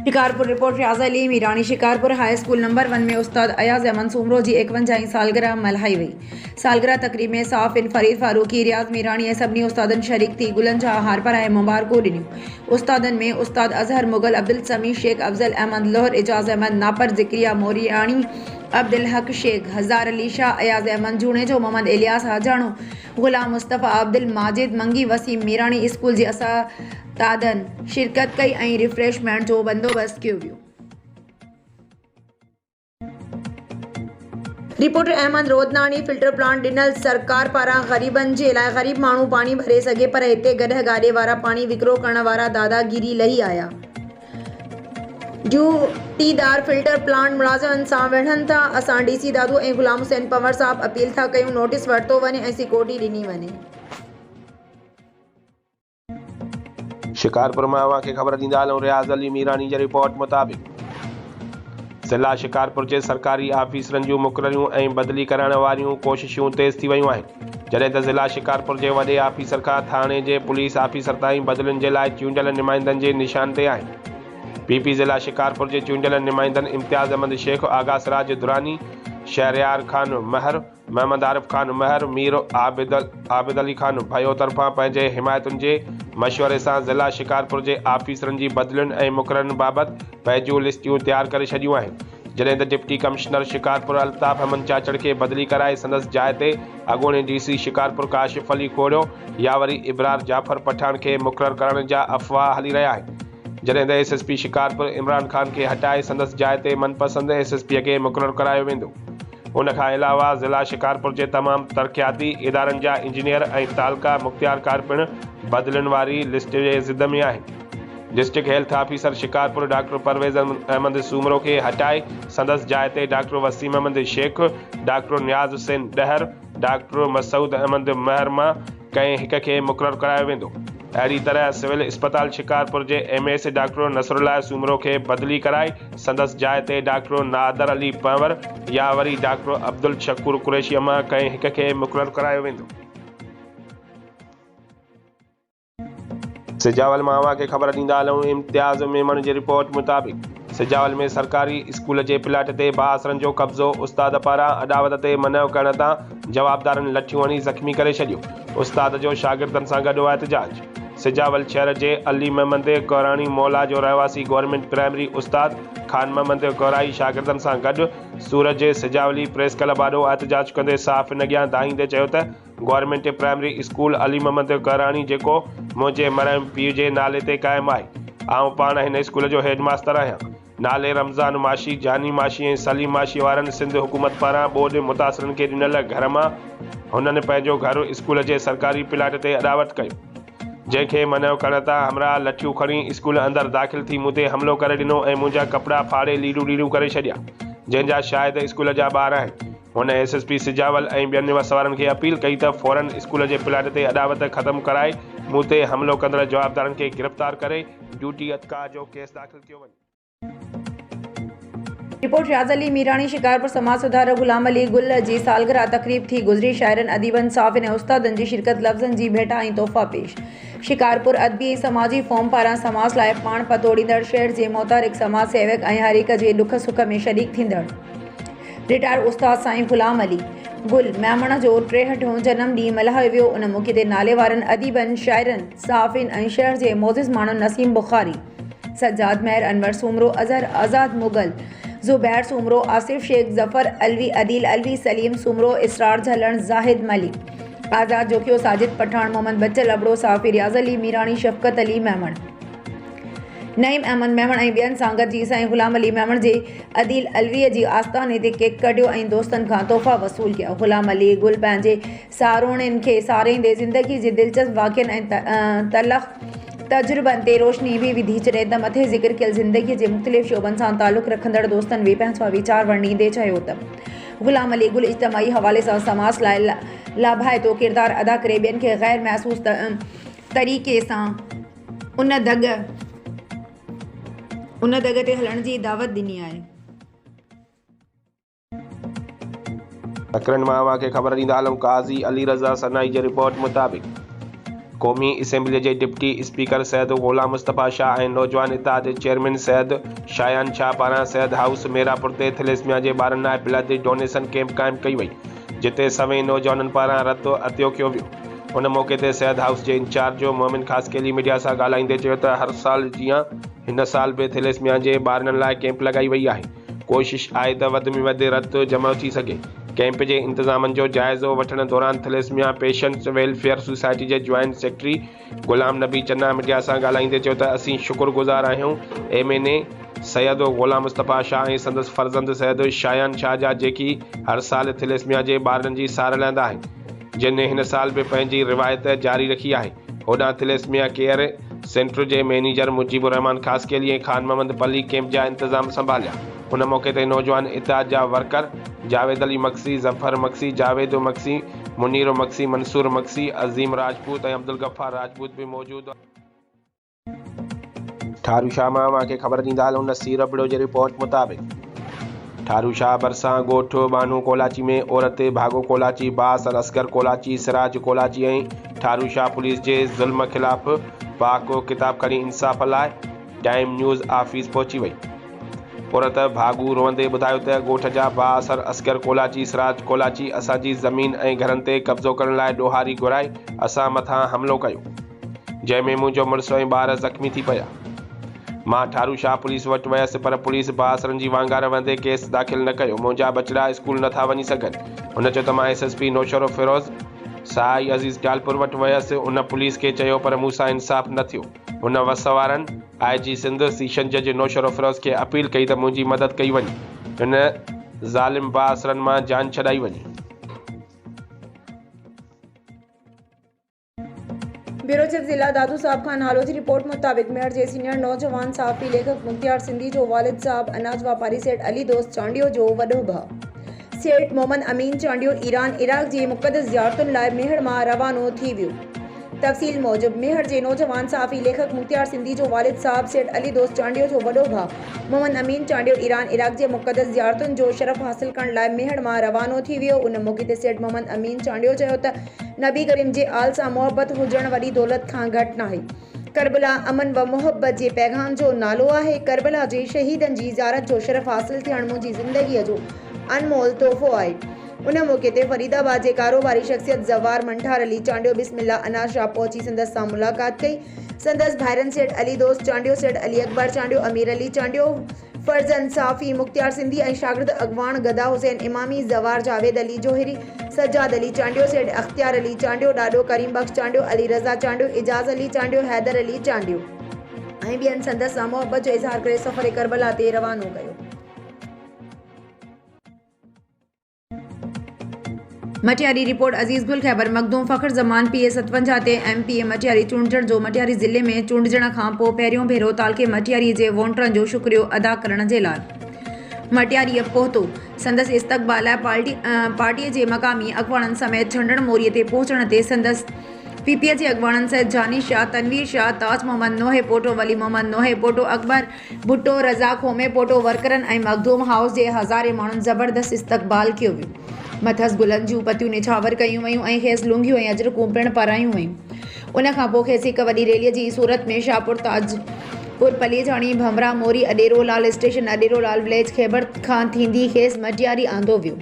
Shikarpur, report, Riaz Ali Mirani, Shikarpur high school number one ۾ استاد اياز احمد سومرو جي ايڪونجاهين سالگرهه ملهائي وئي. سالگرهه تقريب ۾ صحافين فريد فاروقي، رياض ميراڻي ۽ سڀني استادن شريڪ ٿي گلن جا هار پارائي مبارڪون ڏنيون. استادن ۾ استاد اظهر مغل، عبدالسميع شيخ، افضل احمد لوهر، اعجاز احمد ناپر، ذڪريا مورياڻي، عبدالحق شيخ، هزار علي شاهه، اياز احمد جوڻيجو، محمد الياس حاجاڻو، غلام مصطفيٰ، عبدالماجد منگي، وسيم ميراڻي اسڪول جي استادن شرڪت ڪئي ۽ ريفريشمينٽ جو بندوبست ڪيو ويو. Reporter Ahmed Rodnani, filter plant ڏنل سرڪار پاران غريبن جي لاء غريب ماڻهو پاڻي ڀري سگهي پر هتي گڏهه گاڏي وارا پاڻي وڪرو ڪرڻ وارا داداگيري لهي آيا. ڊيوٽيدار فلٽر پلانٽ ملازمن سان وڙهن ٿا، اسان ڊي سي دادو ۽ غلام حسين پنهور صاحب اپيل ٿا ڪيون نوٽيس ورتو وڃي ۽ سيڪورٽي ڏني وڃي. شڪارپور مان اوهان کي خبر ڏيندا هلون رياض علي ميراڻي جي رپورٽ مطابق ضلع شڪارپور جي سرڪاري آفيسرن جون مقرريون ۽ بدلي ڪرائڻ واريون ڪوششون تيز ٿي ويون آهن جڏهن ته ضلع شڪارپور جي وڏي آفيسر کان ٿاڻي جي پوليس آفيسر تائين بدلين جي لاء چونڊيل نمائندن جي نشان تي آهن. پي پي ضلع شڪارپور جي چونڊيل نمائندن امتياز احمد شيخ، آغا سراج دراني، شهريار خان مهر، محمد عارف خان مهر، مير عابد عابد علي خان ڀيو طرفان پنهنجي حمايتن جي مشوري سان ضلع شڪارپور جي آفيسرن جي بدلين ۽ مقررين بابت پنهنجون لسٽيون تيار ڪري ڇڏيون آهن. جڏهن ته ڊپٽي ڪمشنر شڪارپور الطاف احمد چاچڙ کي بدلي ڪرائي سندس جاء تي اڳوڻي ڊي سي شڪارپور ڪاشف علي کوڙيو يا وري ابرار جعفر پٺاڻ کي مقرر ڪرڻ جا افواهه هلي رهيا آهن جڏهن ته S S P Shikarpur Imran Khan کي هٽائي سندس جاء تي من پسند ايس ايس پي کي مقرر ڪرايو ويندو. ان کان علاوه ضلع شڪارپور جي تمام ترقياتي ادارن جا انجنيئر ۽ تعلقه مختيارڪار پڻ بدلين واري لسٽ جي ضد ۾ آهن. District health officer Shikarpur doctor Parvez Ahmed Soomro کي هٽائي سندس جاء تي doctor Waseem Ahmed Shaikh, doctor Niaz Hussain Dahar, doctor Masood Ahmed Mehar مان ڪنهن هڪ کي مقرر ڪرايو ويندو. اهڙي طرح سول اسپتال شڪارپور جي M S doctor Nasrullah Soomro کي بدلي ڪرائي سندس جاء تي ڊاڪٽر نادر علي پنهور يا وري ڊاڪٽر عبدالشڪور قريشي مان ڪنهن هڪ کي مقرر ڪرايو ويندو. سجاول مان اوهان کي خبر ڏيندا هلون امتياز ميمڻ جي رپورٽ مطابق سجاول ۾ سرڪاري اسڪول جي پلاٽ تي بااثرن جو قبضو استاد پاران اڏاوت تي منع ڪرڻ تان جوابدارن لٺيون هڻي زخمي ڪري ڇڏيو استاد جو شاگردن سان گڏ احتجاج سجاول شهر جي علي محمد ڪوراڻي مولا جو رهواسي گورنمينٽ پرائمري استاد خان محمد ڪورائي شاگردن سان گڏ سورج سجاولي پريس ڪلب آڏو احتجاج ڪندي صحافين اڳيان دانهيندي چيو ته Government primary school Ali Muhammad Karani جيڪو منهنجي مرحوم پيء جي نالي تي قائم آهي. آئون پاڻ هن اسڪول جو هيڊ ماستر آهيان. نالي رمضان ماشي، جاني ماشي ۽ سليم ماشي وارن سنڌ حڪومت پاران ٻوڏ متاثرن کي ڏنل گهر مان هنن پنهنجو گهر اسڪول جي سرڪاري پلاٽ تي اڏاوت ڪيو. جنهن کي منع ڪرڻ تان همراهه لٺيون کڻي اسڪول اندر داخل ٿي مون تي حملو ڪري ڏنو ۽ منهنجا ڪپڙا ڦاڙي ليڙون ليڙون ڪري ڇڏيا. جنهن جا شاهد اسڪول جا ٻار آهن. هن ايس ايس پي سجاول ۽ ٻين وس وارن کي اپيل ڪئي ته فورن اسڪول جي پلاٽ تي اڏاوت ختم ڪرائي مون تي حملو ڪندڙ جوابدارن کي گرفتار ڪري ڊيوٽي اتڪاء جو ڪيس داخل ڪيو وڃي. رپورٽ، رياض علي ميراڻي، شڪارپور سماج سڌارڪ غلام علي گل جي سالگرهه تقريب ٿي گذري، شاعرن، اديبن، صحافين ۽ استادن جي شرڪت، لفظن جي ڀيٽا ۽ تحفا پيش. شڪارپور ادبي ۽ سماجي فورم پاران سماج لاء پاڻ پتوڙيندڙ شهر جي متحرڪ سماج سيوڪ ۽ هر هڪ جي ڏک سک ۾ شريڪ ٿيندڙ رٽائرڊ استاد سائين غلام علي گل ميمڻ جو ٽيهٺون جنم ڏينهن ملهايو ويو ان موقعي تي ناليوارن اديبن، شاعرن، صحافين ۽ شهر جي معزز ماڻهن نسيم بخاري، سجاد مهر، انور سومرو، اظهر آزاد مغل، زبير سومرو، آصف شيخ، ظفر علوي، عديل علوي، سليم سومرو، اسرار جهلڻ، زاهد مليڪ، آزاد جوکيو، ساجد پٺاڻ، محمد بچل ابڙو، صحافي رياض علي ميراڻي، شفقت علي ميمڻ. نعيم احمد ميمڻ ۽ ٻين سان گڏجي سائين غلام علي ميمڻ جي عديل علويء جي آستاني تي ڪيڪ ڪڍيو ۽ دوستن کان تحفا وصول ڪيا. غلام علي گل پنهنجي ساروڻين کي ساريندي زندگي جي دلچسپ واقعن ۽ تلخ تجربن تي روشني به وڌي. جڏهن ته مٿي ذڪر ڪيل زندگيء جي مختلف شعبن سان تعلق رکندڙ دوستن به پنهنجا ويچار ونڊيندي چيو ته غلام علي گل اجتماعي حوالي سان سماج لاء لاڀائتو ڪردار ادا ڪري ٻين کي غير محسوس طريقي سان ان دڳ ان دڳ تي هلڻ جي دعوت ڏني آهي. سڪرنڊ مان اوهان کي خبر ڏيندا هلون قاضي علي رضا سنائي جي رپورٽ مطابق. قومي اسيمبليء جي ڊپٽي اسپيڪر سيد غلام مصطفيٰ شاهه ۽ نوجوان اتحاد جي چيئرمين سيد شايان شاهه پاران سيد هائوس ميراپور تي ٿليسميا جي ٻارن لاء بلڊ ڊونيشن ڪيمپ قائم ڪئي وئي، جتي سوين نوجوانن پاران رت عطيو ڪيو ويو. ان موقعي تي سيد هائوس جي انچارج مومن خاصخيلي ميڊيا سان ڳالهائيندي چيو ته هر سال جيان هن سال به ٿليسميا جي ٻارڙن لاء ڪيمپ لڳائي وئي آهي. ڪوشش آهي ته وڌ ۾ وڌ رت جمع ٿي سگهي. ڪئمپ جي انتظامن جو جائزو وٺڻ دوران ٿليسميا پيشنٽس ويلفيئر سوسائٽي جي joint secretary Ghulam Nabi Channa media سان ڳالهائيندي چيو ته اسين شڪر گذار آهيون M N A Syed Ghulam Mustafa Shah ۽ سندس فرزند سيد شايان شاهه جا جيڪي هر سال ٿليسميا جي ٻارڙن جي سار لهندا آهن جن هن سال به پنهنجي روايت جاري رکي آهي. هوڏانهن ٿليسميا ڪيئر سينٽر جي مئنيجر مجيب الرحمان خاصخيلي ۽ خان محمد پلي ڪئمپ جا انتظام سنڀاليا. ان موقعي تي نوجوان اتحاد جا ورڪر جاويد علي مگسي، ظفر مگسي، جاويد مگسي، منير مگسي، منصور مگسي، عظيم راجپوت ۽ عبدالغفار راجپوت به موجود. ٺارو شاهه مان اوهان کي خبر ڏيندا هلون نصير ابڙو جي رپورٽ مطابق ٺارو شاهه ڀرسان ڳوٺ ٻانهون ڪولاچي ۾ عورت ڀاڳو ڪولاچي بااثر اصغر ڪولاچي سراج ڪولاچي ۽ ٺارو شاهه پوليس جي ظلم خلاف پاڪ ڪتاب کڻي انصاف لاء ٽائيم نيوز آفيس پهچي وئي عورت ڀاڳو روئندي ٻڌايو ته ڳوٺ جا بااثر اصغر ڪولاچي سراج ڪولاچي اسان جي زمين ۽ گهرن تي قبضو ڪرڻ لاء ڏوهاري گهرائي اسان مٿان حملو ڪيو. جنهن ۾ منهنجو مڙس ۽ ٻار زخمي ٿي پيا. مان ٺارو شاهه پوليس وٽ ويس پر پوليس بااثرن جي وانگار وهندي ڪيس داخل نه ڪيو، منهنجا ٻچڙا اسڪول نه ٿا وڃي سگهن. هن چيو ته مان ايس ايس پي نوشهروفيروز سهائي عزيز ٽالپر وٽ ويس، ان پوليس کي چيو پر مون سان انصاف نه ٿيو. هن وس وارن آء جي سنڌ، سيشن جج نوشهروفيروز کي اپيل ڪئي ته منهنجي مدد ڪئي وڃي، هن ظالم بااثرن مان جان ڇڏائي وڃي. بيورو چيف ضلع دادو صاحب خان هالو جي رپورٽ مطابق ميهڙ جي سينيئر نوجوان صحافي ليکڪ مختيار سنڌي جو والد صاحب اناج واپاري سيٺ علي دوست چانڊيو جو وڏو ڀاء سيٺ محمد امين چانڊيو ايران عراق جي مقدس زيارتن لاء ميهڙ مان روانو ٿي ويو تفصيل موجب ميهڙ جي نوجوان صحافي ليکڪ مختيار سنڌي جو والد صاحب سيٺ علي دوست چانڊيو جو وڏو ڀاء محمد امين چانڊيو ايران عراق جي مقدس زيارتن جو شرف حاصل ڪرڻ لاء ميهڙ مان روانو ٿي ويو ان موقعي تي سيٺ محمد امين چانڊيو چيو ته نبي ڪريم جي آل سان محبت هجڻ وڏي دولت کان گهٽ ناهي. ڪربلا امن و محبت جي پيغام جو نالو آهي. ڪربلا جي شهيدن جي زيارت جو شرف حاصل ٿيڻ منهنجي زندگيء جو انمول تحفو آهي. ان موقعي تي فريد آباد جي ڪاروباري شخصيت زوار منٺار علي چانڊيو بسم الله انار شاپ پهچي سندس سان ملاقات ڪئي. سندس ڀائرن سيٺ علي دوست چانڊيو، سيٺ علي اڪبر چانڊيو، امير علي چانڊيو، فرزند صحافي مختيار سنڌي ۽ شاگرد اڳواڻ گدا حسين امامي، زوار جاويد علي جوهري، سجاد علي چانڊيو، سيٺ اختيار علي چانڊيو، ڏاڏو ڪريم بخش چانڊيو، علي رضا چانڊيو، اعجاز علي چانڊيو، حيدر علي چانڊيو ۽ ٻين سندس سان محبت جو اظهار ڪري سفر ڪربلا تي روانو ڪيو. مٽياري، رپورٽ، عزيز گل خيبر، مخدوم فخر زمان پي اي 57 تي ايم پي اي مٽياري چونڊجڻ جو مٽياري ضلعي ۾ چونڊجڻ کان پوء پهريون ڀيرو تعلقي مٽياري جي ووٽرن جو شڪريو ادا ڪرڻ جي لاء مٽياريء پهتو سندس استقبال لاء پارٽي جي مقامي اڳواڻن سميت ڇنڊڻ موري تي پهچڻ تي سندس پي پي جي اڳواڻن سيد جاني شاهه، تنوير شاهه، تاج محمد نوحي پوٽو، ولي محمد نوحي پوٽو، اڪبر ڀٽو، رزاق هومي پوٽو، ورڪرن ۽ مخدوم هائوس جي هزارين ماڻهن زبردست استقبال ڪيو ويو. مٿس گلن جون پتيون نڇاور ڪيون ويون ۽ کيس لونگيون ۽ اجرڪون پڻ پارايون ويون. ان کان پوء کيس هڪ وڏي ريليء جي صورت ۾ شاهپور تاج پور پليجاڻي، ڀنڀرا، موري، اڏيرو لال اسٽيشن، اڏيرو لال وليج، خيبر کان ٿيندي کيس مٽياري آندو ويو.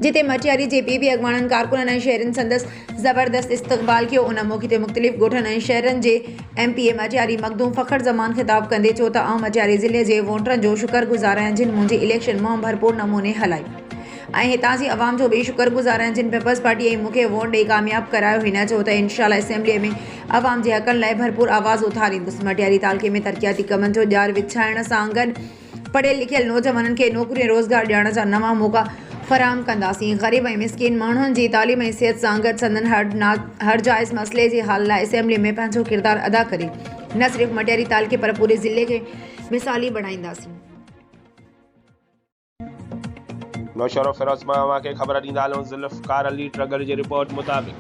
جتي مٽياري جي پي پي اڳواڻن، ڪارڪنن ۽ شهرين سندس زبردست استقبال ڪيو. ان موقعي تي مختلف ڳوٺن ۽ شهرن جي M P A Matiari Makhdoom Fakhar Zaman خطاب ڪندي چيو ته آئون مٽياري ضلعي جي ووٽرن جو شڪر گذار آهيان جن منهنجي اليڪشن مهم ڀرپور نموني هلائي ۽ هتان جي عوام جو به شڪر گذار آهيان جن پيپلز پارٽي ۽ مون کي ووٽ ڏئي ڪامياب ڪرايو. هن چيو ته انشاء الله اسيمبلي ۾ عوام جي حقن لاء ڀرپور آواز اٿاريندس. مٽياري تعلقي ۾ ترقياتي ڪمن جو ڄار وڇائڻ سان گڏ پڙهيل لکيل نوجوانن کي نوڪريون ۽ روزگار ڏيارڻ جا نوان موقعا فراهم ڪنداسين، غريب ۽ مسڪين ماڻهن جي تعليم ۽ صحت سان گڏ سندن هر جائز مسئلي جي حل لاء اسيمبلي ۾ پنهنجو ڪردار ادا ڪري نه صرف مٽياري تعلقي پر پوري ضلعي کي مثالي بڻائينداسين. نوشهروفيروز مان اوهان کي خبر ڏيندا هلون ذوالفقار علي ٽڳڙ جي رپورٽ مطابق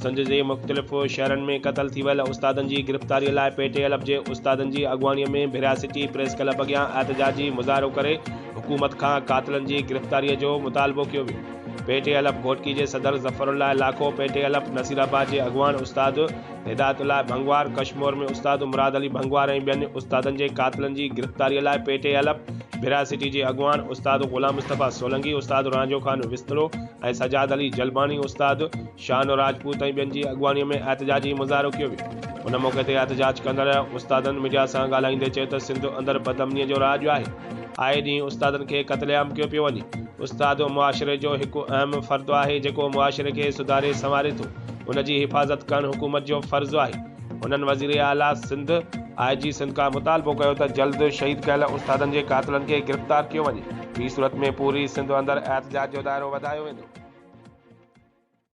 سنڌ جي مختلف شهرن ۾ قتل ٿي ويل استادن جي گرفتاري لاء پي ٽي ايل جي استادن جي اڳواڻي ۾ ڀريا سٽي پريس ڪلب اڳيان احتجاجي مظاهرو ڪري حڪومت کان قاتلن جي گرفتاري جو مطالبو ڪيو ويو. پي ٽي الف گهوٽڪي جي صدر ظفر الله لاکو، پي ٽي الف نصيرآباد جي اڳواڻ استاد هدايت الله ڀنگوار، ڪشمور ۾ استاد مراد علي ڀنگوار ۽ ٻين استادن جي قاتلن جي گرفتاري لاء پي ٽي الف ڀيرا سٽي جي اڳواڻ استاد غلام مصطفيٰ سولنگي، استاد رانجهو خان وستڙو ۽ سجاد علي جلباڻي، استاد شان راجپوت ۽ ٻين جي اڳواڻي ۾ احتجاجي مظاهرو ڪيو ويو. ان موقعي تي احتجاج ڪندڙ استادن ميڊيا سان ڳالهائيندي چيو ته سنڌ اندر بدامني جو راڄ آهي، آئي ڏينهن استادن کي قتل عام ڪيو پيو وڃي، استاد معاشري جو هڪ اهم فرد آهي جيڪو معاشري کي سڌاري سنواري ٿو، ان جي حفاظت ڪرڻ حڪومت جو فرض آهي. هنن وزير اعليٰ سنڌ، آء جي سنڌ کان مطالبو ڪيو ته جلد شهيد ڪيل استادن جي قاتلن کي گرفتار ڪيو وڃي، ٻي صورت ۾ پوري سنڌ اندر احتجاج جو دائرو وڌايو ويندو.